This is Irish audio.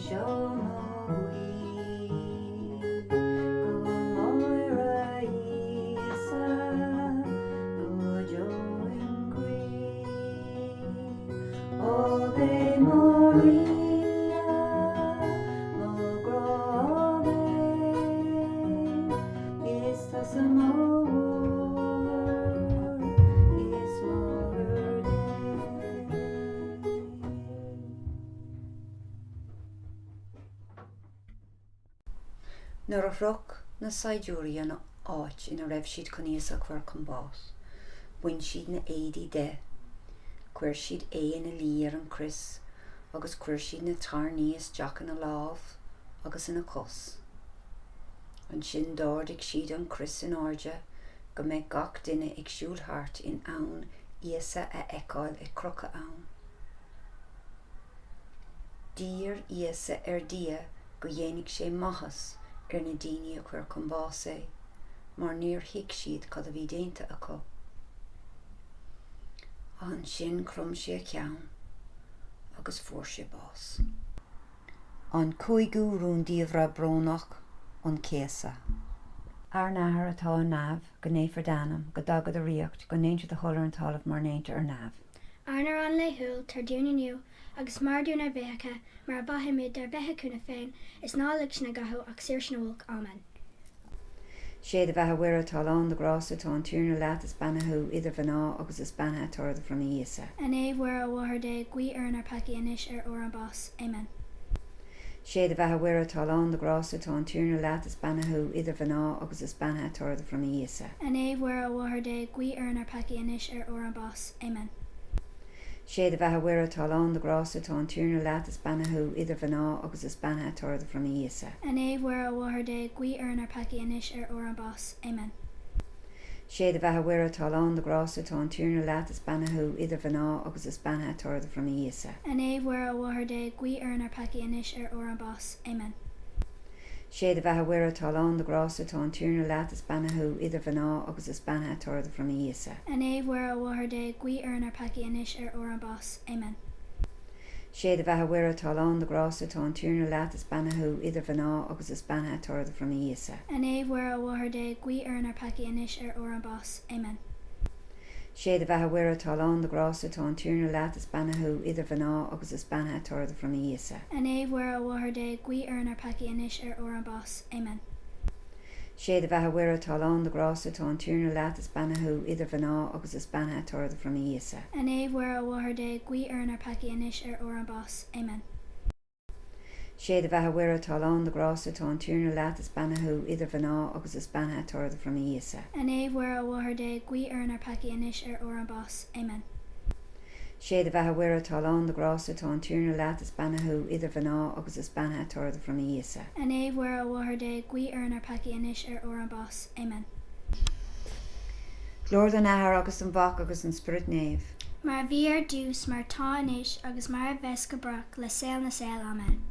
Seo mo ghuí go maire Íosa go deo im chroí. Ave Maria, mo ghrá Ave, Is tusa mo mháthair is máthair Dé. Nuair a shroich na saighdiúirí an áit ina raibh siad chun Íosa a chur chun báis, bhain siad na éadaí de, chuir siad é ina luí ar an chrois agus chuir siad na tairní isteach ina lámh agus ina chos. Ansin d'ardaigh siad an chrois in airde go mbeadh gach duine ag siúl thart in ann Íosa a fheiceáil ag crochadh ann. D'iarr Íosa ar Dhia go dhéanfadh sé maitheas ar na daoine a chuir chun báis é, mar níor thuig siad cad a bhí déanta acu. Ansin chrom sé a cheann agus fuair sé bás. An cúigiú rúndiamhra brónach, an céasadh. Ár nAthair atá i neamh, go naofar d'ainm, go dtaga do ríocht, go ndéantar do thoil ar an talamh mar a ndéantar ar neamh. Ár n-arán laethúil, tabhair dúinn inniu, agus maith dúinn ár bhfiacha, mar a mhaithimid dár bhfiacha féin, is ná lig sinn i gcathú, ach saor sinn ó olc. Amen. Sé do bheatha a Mhuire, atá lán de ghrásta, tá an Tiarna leat, is beannaithe thú idir mhná agus is beannaithe toradh do bhroinne Íosa. A Naomh Mhuire, a Mháthair Dé, guí orainn ár peacaí anois ar uair ár báis. Amen. Sé do bheatha a Mhuire, atá lán de ghrásta, tá an Tiarna leat, is beannaithe thú idir mhná agus is beannaithe toradh do bhroinne Íosa. A Naomh Mhuire, a Mháthair Dé, guí orainn ár peacaí anois ar uair ár báis. Amen. Sé do bheatha a Mhuire, atá lán de ghrásta, tá an Tiarna leat, is beannaithe thú idir mhná agus is beannaithe toradh do bhroinne Íosa. A Naomh Mhuire, a Mháthair Dé, guí orainn ár peacaí anois ar uair ár báis. Amen. Sé do bheatha a Mhuire, atá lán de ghrásta, tá an Tiarna leat, is beannaithe thú idir mhná agus is beannaithe toradh do bhroinne Íosa. A Naomh Mhuire, a Mháthair Dé, guí orainn ár peacaí anois ar uair ár báis. Amen. Sé do bheatha a Mhuire, atá lán de ghrásta, tá an Tiarna leat, is beannaithe thú idir mhná agus is beannaithe toradh do bhroinne Íosa. A Naomh Mhuire, a Mháthair Dé, guí orainn ár peacaí anois ar uair ár báis. Amen. Sé do bheatha a Mhuire, atá lán de ghrásta, tá an Tiarna leat, is beannaithe thú idir mhná agus is beannaithe toradh do bhroinne Íosa. A Naomh Mhuire, a Mháthair Dé, guí orainn ár peacaí anois ar uair ár báis. Amen. Sé do bheatha a Mhuire, atá lán de ghrásta, tá an Tiarna leat, is beannaithe thú idir mhná agus is beannaithe toradh do bhroinne Íosa. A Naomh Mhuire, a Mháthair Dé, guí orainn ár peacaí anois ar uair ár báis. Amen. Sé do bheatha a Mhuire, atá lán de ghrásta, tá an Tiarna leat, is beannaithe thú idir mhná agus is beannaithe toradh do bhroinne Íosa. A Naomh Mhuire, a Mháthair Dé, guí orainn ár peacaí anois ar uair ár báis. Amen. Sé do bheatha a Mhuire, atá lán de ghrásta, tá an Tiarna leat, is beannaithe thú idir mhná agus is beannaithe toradh do bhroinne Íosa. A Naomh Mhuire, a Mháthair Dé, guí orainn ár peacaí anois ar uair ár báis. Amen. Sé do bheatha a Mhuire, atá lán de ghrásta, tá an Tiarna leat, is beannaithe thú idir mhná agus is beannaithe toradh do bhroinne Íosa. A Naomh Mhuire, a Mháthair Dé, guí orainn ár peacaí anois ar uair ár báis. Amen. Glóir don Athair agus don Mhac agus don Spiorad Naomh. Mar a bhí ar dtús, mar atá anois, agus mar a bheas go brách, le saol na saol. Amen.